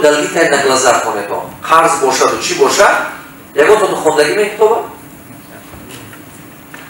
Долги таяд на глазах хонетон. Қарз бошаду чӣ бошад? Ягонтон хондагӣ ме китоба?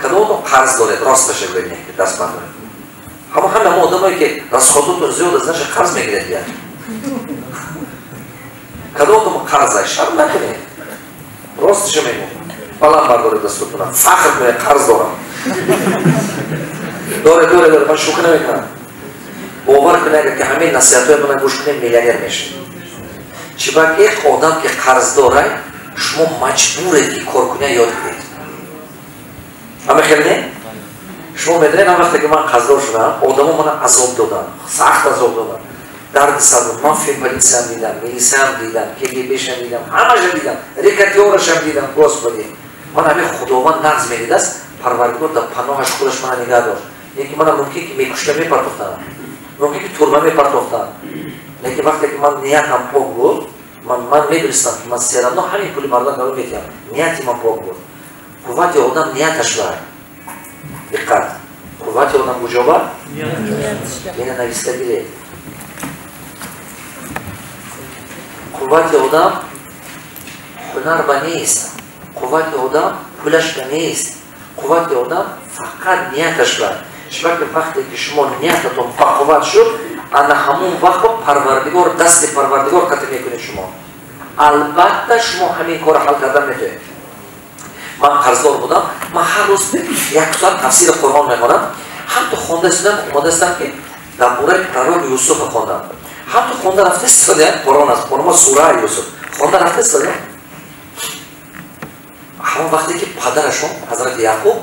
Кадомтон қарз доред? Росташа гӯед, даст бардоред. Ҳама ҳама одамое ки расходотон зиёд аст, наша қарз мегиред я. Кадомтон қарз аст? Шарм накунед. Росташа мегӯм. Баланд бардоред дастотона. Фахр кунед, қарз дорам. Доре, доре, доре, ман шӯхӣ намекунам. Бовар кунед, агар ки ҳамаи насиҳатҳои мана гӯш кунед, миллионер мешавед. Чибак як одам ки қарз дорад, шумо маҷбуред ки кор куня ёд гиред. Ҳама хел не? Шумо медонед, ҳам вақте ки ман қарздор шудам, одамо мана азоб доданд, сахт азоб доданд. Дарди сар буд. Ман финполитсиям дидам, милисиям дидам, КГБшам дидам, ҳамаша дидам, рекетёрашам дидам, господи. Ман ҳамин Худованд нағз медидааст, Парвардигор дар паноҳаш худаш мана нигаҳ дошт. Лекин мана мумкин ки мекушта мепартохтам, мумкин ки турма мепартохтам. Лекин вақте ки ман ниятам пок буд, ман медонистам ки ман все равно ҳамин пули мардам гаро метиҳам. Нияти ман пок буд. Қуввати одам нияташ бар. Диққат. Қуввати одам куҷо бар? Ина нависта гиред. Қуввати одам ҳунар ба нест. Қуввати одам пулаш ба нест. Қуввати одам фақат нияташ бар. Чунки вақте ки шумо ниятатон бақувват шуд, ана ҳамон вақт Парвардигор, дасти Парвардигор қатъ мекунед шумо. Албатта шумо ҳамин корро ҳал кардан метавонед. Ман қарздор будам, ман ҳар рӯз як соат тафсири Қуръон мехонам. Ҳам то хонда истодам, омода истодам ки дар бораи пророк Юсуфа хондам. Ҳам то хонда рафта истодам, Қуръон аст, Қуръон сураи Юсуф. Хонда рафта истодам. Ҳамон вақте ки падарашон, Ҳазрати Яъқуб,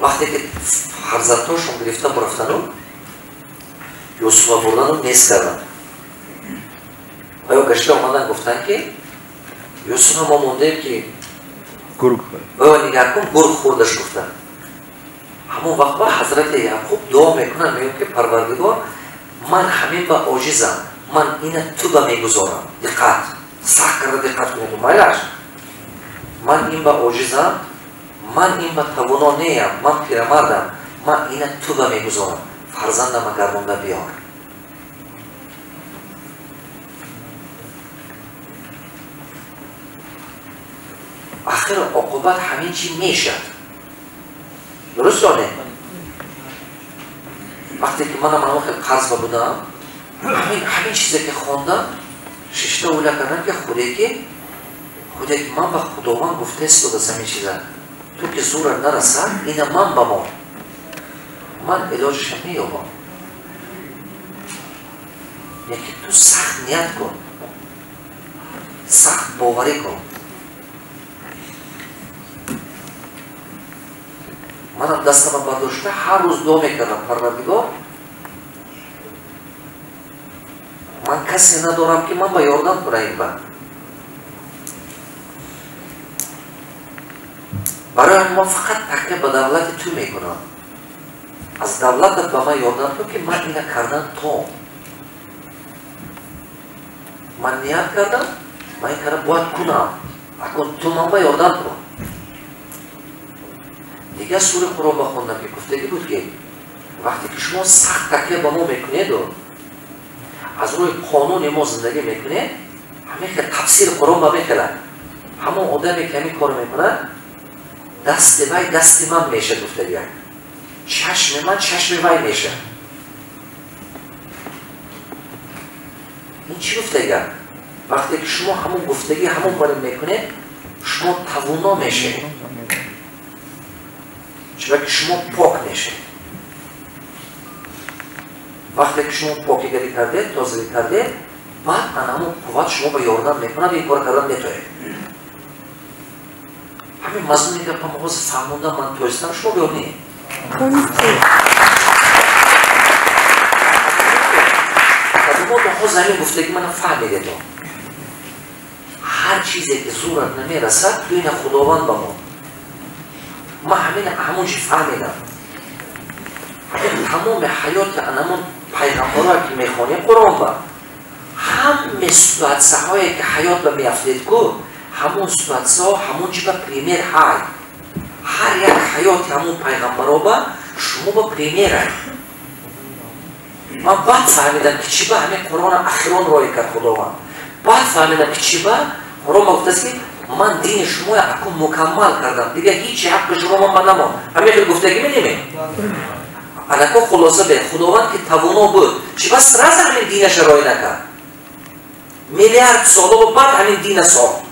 вақте ки фарзандҳошон гирифта бурафтану Юсуфа бурдану нест карданд. Оё гашта омадан гуфтанд ки Юсуфа мо мондем ки гург. Оё нигаҳ кун, гург хӯрдаш гуфтанд. Ҳамон вақт ба Ҳазрати Яъқуб дуо мекунанд, мегӯянд ки Парвардигор, ман ҳамин ба оҷизам, ман ина ту ба мегузорам. Диққат, сахт карда диққат кунед, майлаш. Ман ин ба оҷизам, ман ин ба тавоно неям, ман пирамардам, ман ина ту ба мегузорам, фарзандама гардонда биёр. Ахир оқубат ҳамин чи мешад. Дуруст ё не? Вақте ки манам ҳамон хел қарз ба будам, ҳамин чизе ки хондам, шишта ула кардам ки худе ки ман ба Худованд гуфта истодааст ҳамин чиза. Ту ки зурат нарасад, ина ман ба мо. Ман илоҷашам меёбам. Лекин ту сахт ният кун, сахт боварӣ кун. Манам дастама бардошта ҳар рӯз дуо мекардам, Парвардигор, ман касе надорам ки ман ба ёрдам кунам ин ба. Барои ман фақат такя ба давлати ту мекунам. Аз давлатат ба ман ёрдам кун ки ман ина кардан то. Ман ният кардам, ман ин кара бояд кунам. Акун ту ман ба ёрдам кун. Дигар сураи Қуръон ба хондам ки гуфтагӣ буд ки вақте ки шумо сахт такя ба мо мекунеду аз рӯи қонуни мо зиндагӣ мекунед, ҳамин хел тафсири Қуръон ба мехелад. Ҳамон одаме ки ҳамин кор мекунад, дасти вай дасти ман мешад гуфтагӣ. Чашми ман чашми вай мешад. Ин чӣ гуфтагӣ? Вақте ки шумо ҳамон гуфтагӣ ҳамон кор мекунед, шумо тавоно мешавед. Чунки шумо пок мешавед. Вақте ки шумо покигарӣ кардед, тозагӣ кардед, баъд ана ҳамон қувват шумо ба ёрдам мекунад, ин кор кардан метавонед. Ҳамин мазмуни гапам ҳозир фаҳмонда ман тоистам, шумо ё не? Кадомо ҳозир ҳамин гуфтагӣ мана фаҳмидед. Ҳар чизе ки зурат намерасад, ту ина Худованд ба мо. Ман ҳамин ҳамон чи фаҳмидам. Ҳамин тамоми ҳаёти анамон пайғамбарое ки мехонем Қуръон ба ҳаме ситуатсияҳое ки ҳаёт ба меафтед ку, ҳамон ситуатсияҳо ҳамон чи ба пример ҳай. Ҳар як ҳаёти ҳамон пайғамбаро ба шумо ба пример ай. Ман баъд фаҳмидам ки чӣ ба ҳамин Қуръона ахирон роӣ кард Худованд. Баъд фаҳмидам, ки чӣ ба Рома гуфтааст, ки ман дини шумоя акун мукаммал кардам, дигар ҳеҷ ҳаққи шумо ман ба намонд. Ҳамин хел гуфтагӣ медиме? Анако хулоса бе, Худованд ки тавоно буд, чӣ ба сразу ҳамин динаша роӣ накард? Миллиард соло баъд ҳамин дина сохт.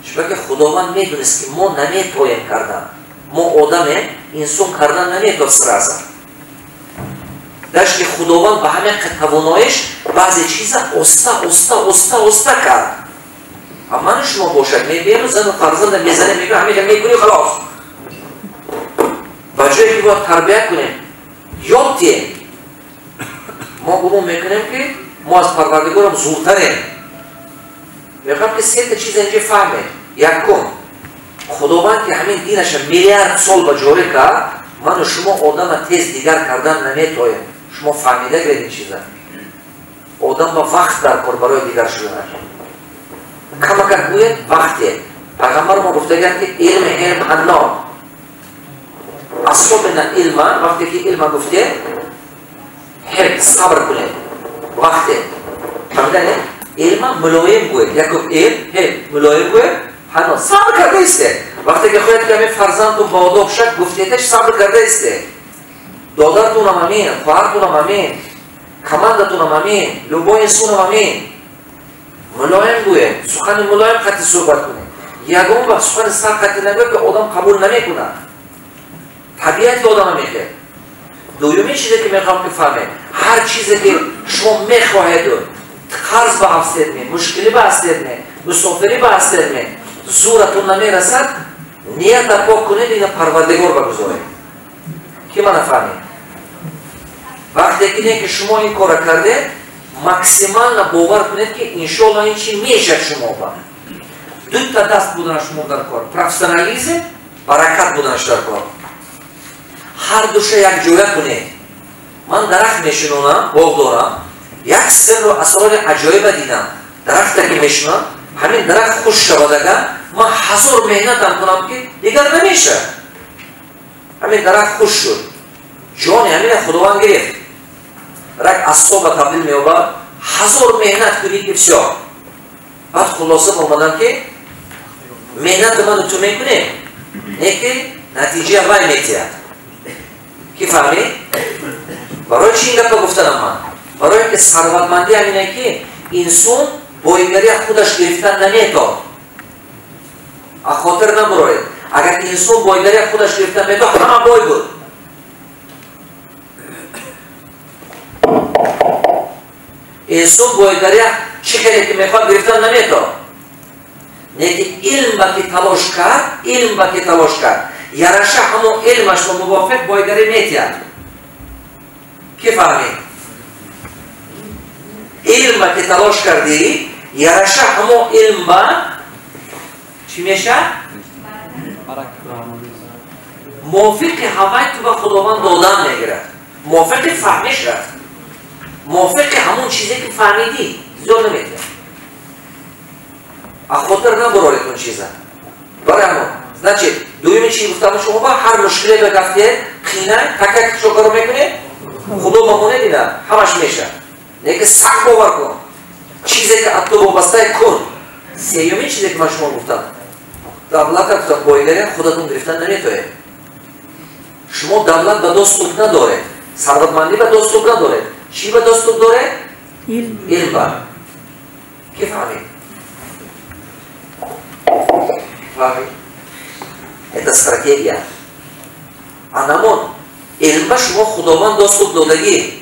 Чунки Худованд медонист, ки мо наметоем кардан. Мо одамем, инсон кардан наметод сразу. Дашти Худованд ба ҳамин тавоноиш баъзе чиза оста оста оста оста кард. А ману шумо бошад, мебием зану фарзанда мезанем, мегӯем ҳамин мекунӣ, халос. Ба ҷое ки бояд тарбия кунем, ёд диҳем. Мо гумон мекунем, ки мо аз Парвардигорам зудтарем. Мехоҳам, ки сета чиз инҷа фаҳмед. Якум, Худованд ки ҳамин динаша миллиард сол ба ҷорӣ кард, ману шумо одама тез дигар кардан наметоем. Шумо фаҳмида гиред ин чиза. Одам ба вақт дар кор барои дигар шуданаш. Камакак гӯед, вақте. Пайғамбар мо гуфтагианд, ки илм илм ҳанно. Особенно илма, вақте ки илма гуфте, ҳел сабр кунед. Вақте. Фаҳмида? Илма мулоим гӯед. Якум илм, ҳел мулоим гӯед, ҳанно сабр карда истед. Вақте ки хоҳед ки ҳамин фарзандтун боодоб шад, гуфтедаш сабр карда истед. Додартунам ҳамин, хоҳартунам ҳамин, командатунам ҳамин, любой инсонам ҳамин. Мулоим гӯед, сухани мулоим қатъи суҳбат кунед. Ягон вақт сухани сахт қатъи нагӯед, ки одам қабул намекунад. Табиати одама мехоҳад. Дуюмин чизе ки мехоҳам, ки фаҳмед, ҳар чизе ки шумо мехоҳеду, қарз ба ҳастед ме, мушкилӣ ба ҳастед ме, мусофирӣ ба ҳастед ме, зӯратон намерасад, нията пок кунед, ина Парвардигор багузоред. Ки мана фаҳмед? Вақте ки не ки шумо ин кора кардед, максимально бовар кунед, ки иншоалло ин чи мешад шумо ба. Дута даст буданаш шумо дар кор. Профессионализм, баракат буданаш дар кор. Ҳар душа якҷоя кунед. Ман дарахт мешинонам, боғ дорам, як сирру асрори аҷоиба дидам. Дарахте ки мешинонам, ҳамин дарахт хушк шавад агар, ман ҳазор меҳнатам кунам, ки дигар намешавад. Ҳамин дарахт хушк шуд. Ҷони ҳамина Худованд гирифт. Рак асоба табдил меёбад. Ҳазор меҳнат кунӣ, ки всё. Баъд хулоса омадам, ки меҳнати ману ту мекунем, не ки натиҷа вай метиҳад. Ки фаҳмид? Барои чи ин гапа гуфтанам ман? Барое ки сарватмандӣ ҳамине, ки инсон боигария худаш гирифтан наметод. А хотир набуроед. Агар инсон боигария худаш гирифтан метод, ҳама бой буд. Инсон боигария чӣ хеле ки мехоҳад гирифтан наметод. Не ки илм ба ки талош кард, илм ба ки талош кард, яраша ҳамон илмаш ба мувофиқ бойгарӣ метиҳад. Ки фаҳмид? Илм ба ки талош кардӣ, яраша ҳамон илм ба чӣ мешавад? Мувофиқи ҳавай ту ба Худованд додан мегирад. Мувофиқи фаҳмиш рафт. Мувофиқи ҳамон чизе ки фаҳмидӣ, зиёд наметиҳад. А хотир набуроред он чиза. Барои ҳамон. Значит, дуюми чи гуфтам шумо ба ҳар мушкиле ба гафте, қина, така ки чо кор мекунед, Худо ба монед ина, ҳамаш мешавад. Лекин сахт бовар кун. Чизе ки аз ту вобастае кун. Сеюмин чизе ки ман шумо гуфтам, давлата гуфтам, боигария худатон гирифтан наметоед. Шумо давлат ба доступ надоред, сарватмандӣ ба доступ надоред. Чӣ ба доступ доред? Илм ба. Ки фаҳмид? Фаҳмид? Это стратегия. Анамон илм ба шумо Худованд доступ додагӣ.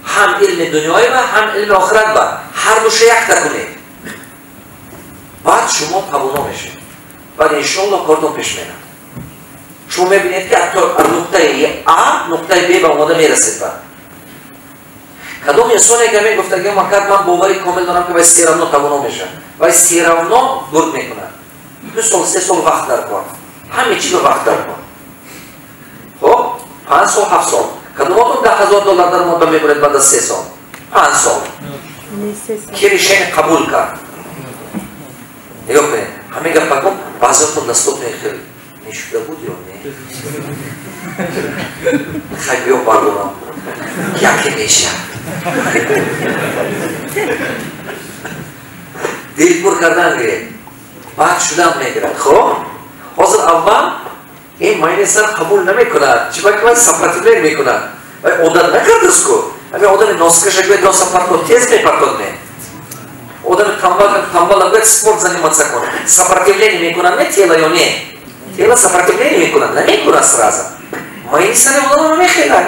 Ҳам илми дунёӣ ба, ҳам илми охират ба. Ҳар душа якта кунед. Баъд шумо тавоно мешавед. Баъд иншоалло кортон пеш мерад. Шумо мебинед, ки аз нуқтаи А нуқтаи Б ба омода мерасед. Баъд кадом инсоне ки ҳамин гуфтагио ман кард, ман бовари комил дорам, ки вай всё равно тавоно мешавад, вай всё равно бурд мекунад. 2 сол, 3 сол вақт дар кор, ҳаме чи ба вақт дар кор. Хоб, 5 сол, 7 сол. Кадомотон 10 000 доллар даромад ба мебуред баъд аз 3 сол, 5 сол? Ки решение қабул кард? Нигоҳ кунед, ҳамин гапа кун, баъзеотон дастотон хел мешуда буд ё не? Хай, биё бардорам, яке мешавад. Дилпур кардан гиред, баъд шудан мегирад. Хоб, ҳозир аввал ин майни сар қабул намекунад. Чиба ки вай сопротивление мекунад, вай одат накардааст ку. Ҳамин одами носкаша гӯяд, носа партод, тез мепартод, не? Одами тамбал, тамбала гӯяд, спорт заниматься кун, сопротивление мекунад, не, тело ё не? Тело сопротивление мекунад, намекунад сразу. Майни сари одама намехелад.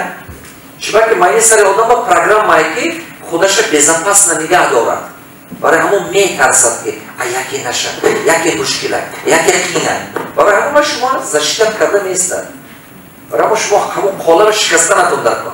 Чиба ки майни сари одама программае, ки худаша безопасно нигаҳ дорад. Барои ҳамон метарсад, ки а яке наша, яке мушкила, яке қина. Барои ҳамон шумо защита карда меистад. Барои ҳамон шумо ҳамон қоларо шикаста натон дар кор.